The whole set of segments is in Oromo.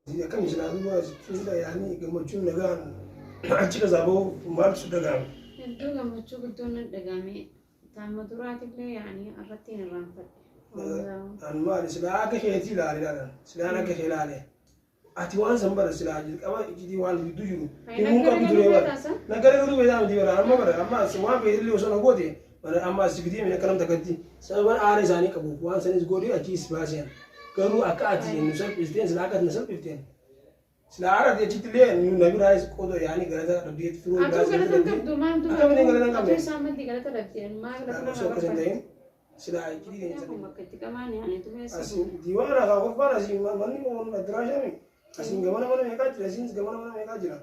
Akkami silaa duuba jechuudha yaani gammachuun nagaan achi keessaa bahu maaltu si dhaga'ame? Hedduu gammachuu guddoon nan dhaga'ame. Taama duraatillee yaani irratti hin irraanfadhe. An maali silaa akka keetii ilaale ilaalan silaan akka kee ilaale. Ati waan san bara silaa jalqaba iccitii waan gidduu jiru himuu qabdu ture bara. Nagara galuu beektaa miti bara amma bara amma as waan feetillee osoo na goote bara amma as fidee miti akka nam takkatti sababan aara isaanii qabuuf waan sanis godhe achiis baaseen. Garuu akka ati nu salphisteen silaa akka ati na salphifteen silaa aara ati achitti illee nu na biraayis qooda yaanii galata dhabdeetti firoo Atuu biraas galata hin qabdu maal duuba Akkamiin galata hin qabne? atuu isaan maddi galata dhabde maal galata Osoo akkas hin irraa ta'in silaa iccitii keenya barbaadde? Kun bakka itti qamaan yaani dumeessa Asiin diiwaana kaa kolfaan asiin manni kun addiraashaami. Asiin gamana mana meeqaa jira asiin gamana mana meeqaa jira.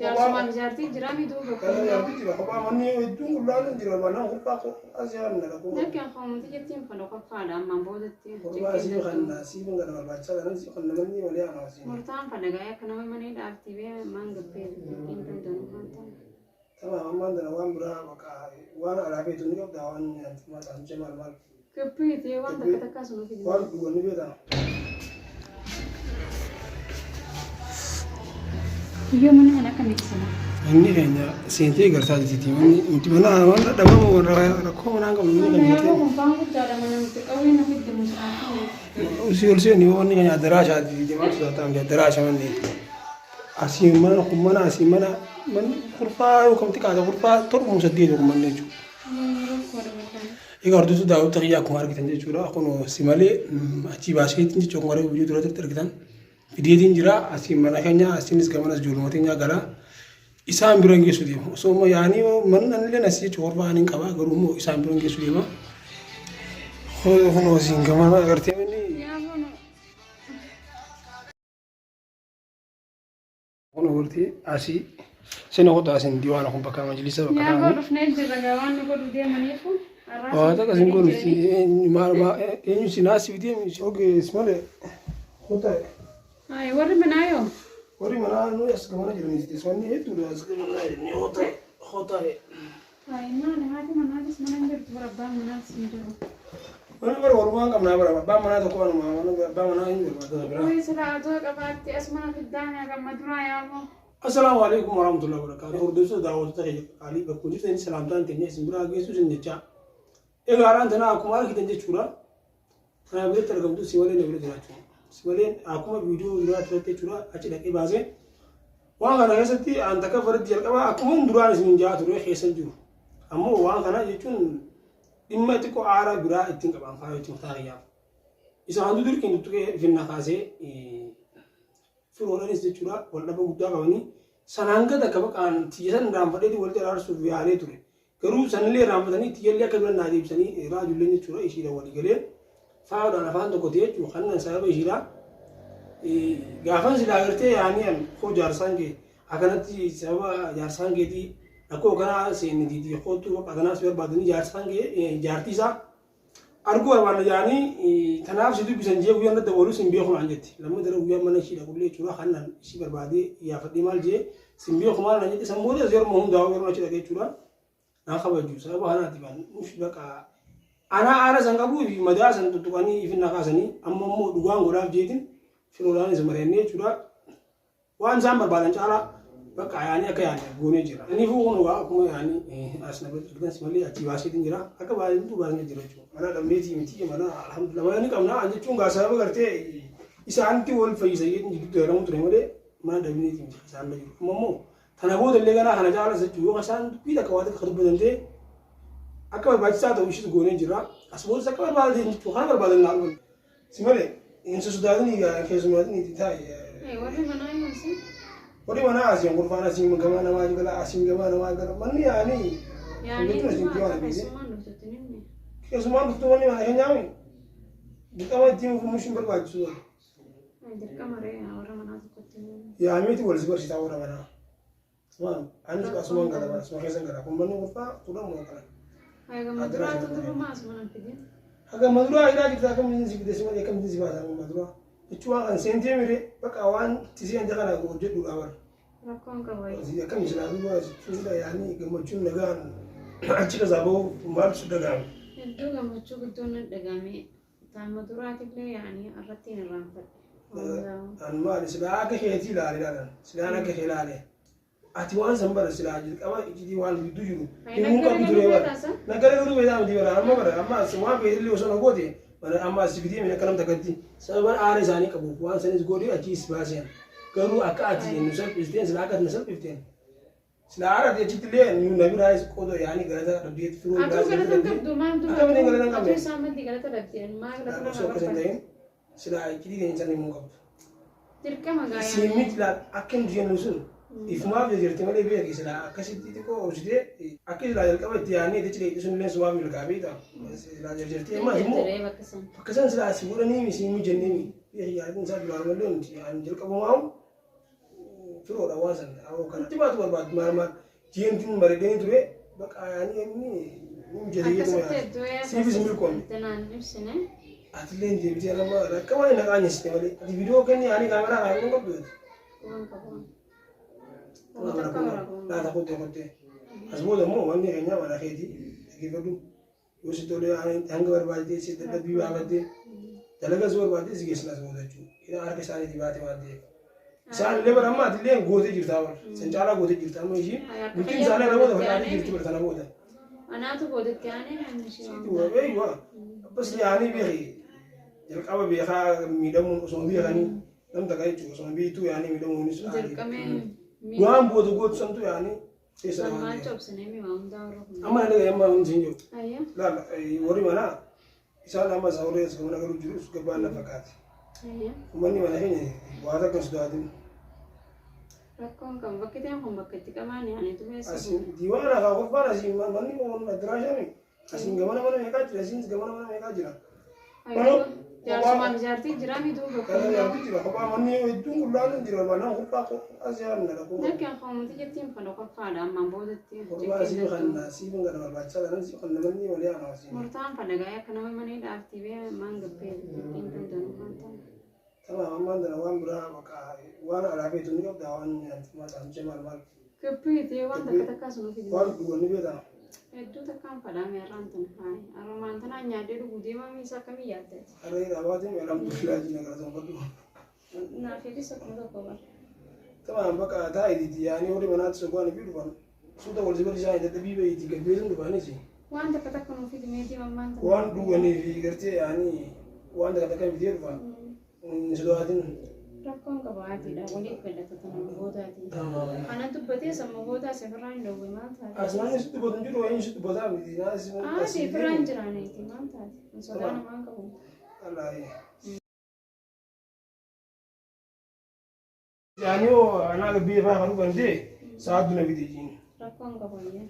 Jaarsumaaf jaartiin jiraami duuba Kana jaartii jira kophaa manni hedduun qullaan hin jira manaan kophaa asii kan na rakkoo. Lakki akkuma jettiin fana qophaadha ammaan boodatti. Kophaa asii kan asii kan kana barbaachisaa kanan asii kan namanni malee ana asii. Murtaan fana gaa'ee akka nama mana dhaabtii bee maan gabbee hin danda'u waan ta'eef. Tamaam ammaan tana waan biraa bakka waan alaa feetu ni qabdaa waan nyaantummaa taasisu maal maal. Gabbee ta'ee waan takka takkaa sun ofii. Waan dhugan ni beektaa. Iyyoo mana kana akkamitti sana? Inni keenya seentee gartaa jirti. Manni nuti mana waan dhabamu warra rakkoo manaa qabnu inni keenya Yeroo kun faan guddaadha mana nuti qawwee na fidde mucaa. Usii ol seeni wanni keenya addaraashaa deemaa sodaata miti addaraasha manni. Asii mana kun mana asii mana manni kurfaa yookaan xiqqaate kurfaa torba saddeet kun manni jechuudha. Egaa hordoftoota daawwattoota kiyyaa akkuma argitan jechuudha. Kun si malee achii baaseetiin jechuudha akkuma argitan viidiyoo duratti argitan. Fideetiin jira asiin mana keenya asiinis gamanas ijoolluma teenya gara isaan bira hin geessu deema. Osoo immoo yaanii manni anillee asii jechuudha warra ani hin qaba garuu immoo isaan bira hin geessu deema. Kun asiin gamana agartee manni. Kun agartee asii sina kota asiin diwaana kun bakka majlisa bakka Nyaata taa'anii. dhufnee jirra gaa waan nu godhu deemaniifu. Waa takka isin godhu maal maal eenyu si naasii fidee ogees malee kota. Ay, warri manaa yoo? Warri manaa nuyi as gamana jirani teessumni hedduudha as gamana jirani kota kota. Ay, maali haati manaatis mana hin jirtu bara abbaan manaas hin jiru. Mana bara walumaan qabnaa bara abbaan manaa tokko anuma mana abbaa manaa hin jiru abbaa biraa. Way silaa adoo qabaatte as mana fiddaa nyaata amma duraa yaaboo. Assalaamu alaikum warahmatullahi wabarakatuh. Hordoftoota daawwattoota keenya qaalii bakka jirtan salaamtaan teenya isin biraa geessu isin jechaa. Egaa har'aan tana akkuma argitan jechuudha. Kana biratti argamtu si malee na bira jiraachuu. Si malee akkuma viidiyoo duraa irratti jechuudha achi dhaqee baasee waan kana keessatti aan takka faritti jalqabaa akkuma duraan isin jaa ture keessa hin jiru. Ammoo waan kana jechuun dhimma xiqqoo aara biraa ittiin qaban faa jechuun mataa kiyyaaf. Isa hantu dirqiin tuttuqee finna kaasee firoodhanis jechuudha wal dhaba guddaa qabanii sanaan gad akka baqaan tiyya san irraanfadheeti walitti araarsuuf yaalee ture. Garuu sanillee irraanfatanii tiyyallee akka bira naa deebisanii raajulleen jechuudha ishiidha walii galee faayodhaan afaan tokko ta'e jechuudha kan nan sababa ishiidha. Gaafan silaa agartee yaanii an koo jaarsaan kee akkanatti sababa jaarsaan keetii rakkoo kanaa seenne diidii kootu bakka kanaaf si barbaadanii jaarsaan kee jaartii isaa arguu barbaanna jedhanii tanaaf si dubbisan jee guyyaan dadda oolus hin beeku naan jetti. Lamma dara guyyaan mana ishii dhaqullee jechuudha kan naan ishii barbaadee iyyaafadhee maal jee sin beeku maal naan jette san booda yeruma hundaa'u yeroo achi dhaqee jechuudha naan kabaju sababa kanaati ban mush baqa anaa aara san qabuu fi madaa san tuttuqanii ifin na kaasanii amma immoo dhugaan godhaaf jeetin firoodhaanis mari'annee jechuudha Waan isaan barbaadan caalaa bakka yaanii akka yaadne goonee jira. Kanaafuu kun waa akkuma yaanii as na biratti argitan si malee achii baaseetiin jira. Akka baay'intu baasnee jira jechuudha. Mana dhabneetii miti mana alhamdulillah mana ni qabna an jechuun gaa sababa gartee isaanitti wal fayyisa jedhanii gidduutti galamu ture malee mana dhabneetii miti isaan bira jiru. Amma immoo tana booda illee ganaa kana caalas jechuudha yoo isaan dubbii takka waa takka dubbatan ta'e akka barbaachisaa ta'u ishiis goonee jira. As boodas akka barbaadan jechuudha kana barbaadan naa dhufan. Si malee hin sosodaatinii gaa hin keessumaatinii taa'i. Warri manaa yoo isin? Warri manaa asiin kurfaan asiin gamaa namaa gala asiin gamaa namaa gala manni yaanii. Yaanii Jechuun asiin akka diimaa keessummaan dhuftutti hin himne. Keessumaan dhuftu manni mana keenyaami. Dirqama ittiin fuumuun hin barbaachisu. Dirqama ree warra manaa tokkotti hin himne. Yaamiiti wal si barsiisaa warra manaa. Asumaan anis asumaan gala bara asuma keessan gala kun manni kurfaa kudhan moo kana. Haga maduraa tutturumaa asuma nan fidin. Haga maduraa hidhaa jirta akkamitti si fide si malee akkamitti si baasa haga maduraa. Jechuun waan kan seentee mire bakka waan itti seente kana hojjedhuudha bara. Rakkoon qabu. Akkami silaa duuba jechuudha yaanii gammachuun nagaan achi keessaa bahu maaltu si dhaga'ame? Hedduu gammachuu guddoon nan dhaga'ame. Taama duraatillee yaanii irratti hin irraanfadhe. An maali silaa akka keetii ilaale ilaalan silaan akka kee ilaale. Ati waan san bara silaa jalqaba iccitii waan gidduu jiru himuu qabdu ture bara. Nagara garuu beektaa miti bara amma bara amma as waan beektillee osoo na goote bara amma as fidee miti akka nam takkatti sababan aara isaanii qabuuf waan sanis godhe achiis baaseen garuu akka ati nu salphisteen silaa akka ati na salphifteen silaa aara ati achitti illee nu na biraayis qoodoo yaanii galata dhabdeet firoo Atuu biraas galata hin qabdu maal dura Akkamiin galata hin qabne? atuu isaan maddi galata dhabde maal galata Osoo narraa akkas hin barbaadde? ta'in silaa iccitii keenya san himuu qabdu. Dirqama gaa Siin yaani. miti laal akka hin jennu sun ifumaaf jajjirti malee beeki silaa akkasitti xiqqoo obsitee akka silaa jalqaba itti yaadnee itti cilee sun illee sumaaf milkaa beekta. Silaa jajjirti ammas immoo Jajjaree bakka san. bakka san silaa si godhanii mi siin mijannee mi beeki yaadni isaa duraan malee nuti ani jalqabumaa firoodha waan san kan itti baatu barbaadu maal maal jeentiin bareedanii ture bakka yaanii inni ni mijatee jedhuma Akkasitti yaada. hedduu Siifis milkoomne. Tanaan ibsine. Atillee deebitee nama akka waan hin naqaanyessite malee ati viidiyoo kenni yaanii kaameraa kaa'uu hin qabdu ati. Waan qabu. Waan takka waraabuu. Laata kottee kottee. As booda immoo manni keenya mana keetii dhaggeeffadhu. Yoo si tolee hanga barbaadde si dadhabbii baafattee dalagaa si barbaadde si geessina as booda jechuudha. Hidhaa harka isaaniitii baate waan ta'eef. Isaan illee bara amma ati illee gootee jirta bara. San caalaa gootee jirta amma ishii bultiin isaanii irra booda facaatee jirti bara tana booda. Anaatu boodatti aanee namni ishee waan Sitti warabee yoo abbas yaanii beeki jalqaba beekaa miidhamuun osoo beekanii nam takka jechuudha osoo beektuu yaanii miidhamuunis Jalqabee waan booda gootu santu yaanii keessa Maal waan ta'eef. coobsine mi'a hundaa warra kun. Amma na dhagaye amma hundi hin jiru. Ayyaa. Laal warri manaa isaan amma isa warri as gamana galuu jirus gabbaan na fakkaate. Ayyaa. Uummanni mana keenya waa takka hin sodaatin. Rakkoon kan bakki ta'e kun bakka itti qabaan yaani tumeessa. Asiin diiwaana kaa kolfaan asiin manni kun addiraashaami. Asiin gamana mana meeqaa jira asiin gamana mana meeqaa jira. Ayyaa. Jaarsumaan jaartii jiraa mituu bakka Kana hundaa. jaartii jira kophaa manni hedduun qullaan hin jira barbaadaan kophaa as jedhan na dhaquu. Lakki akkamutti jettiin fana qoffaadha ammaan boodatti. Kophaa asii kan asii kan kana barbaachisaa ta'an asii kan namanni walii aanaa asii. Murtaan fana gaa'ee akka nama mana hidhaaftii bee maan gabbee jettiin danda'u waan ta'an. Tamaam ammaan tana waan biraa bakka waan alaa feetu ni qabda waan nyaantummaa maal maal. Gabbee ta'ee waan takka takkaa sun ofi Waan dhugan ni beektaa. Hedduu takkaan fadhaame har'aan tana hayi. Armaan tanaan nyaadhee dhuguu deemaa miisa akkamii yaaddeeti? Harree dhaabaatiin alhamdulillah jina galatoon Naafifis akkuma tokko bara. Tamaam bakka taa'ee yaanii warri manaatti sogo'anii fi dhufan suuta wal sibar isaanii dadhabii bahiitii gabbeesun dhufanis Waan takka takka nuuf fidi meetii mammaan tana. waan dhuganii fi gartee yaanii waan takka takka bitee dhufan hin sodaatin. Rakkoon qabaatiidha waliif galata tana boodaati. Kana dubbatee sammuu boodaa sifirraa hin dhowwe maal taate? Asnaan si dubbatu hin jiru eenyu si dubbataa miti. Haa sifirraa hin jiraaniiti maal taate? Hin sodaa namaan qabu. Yaanii hoo anaa gabbee faa kan dhufan ta'e sa'a duna bite jiin. Rakkoon qabu iyyuu.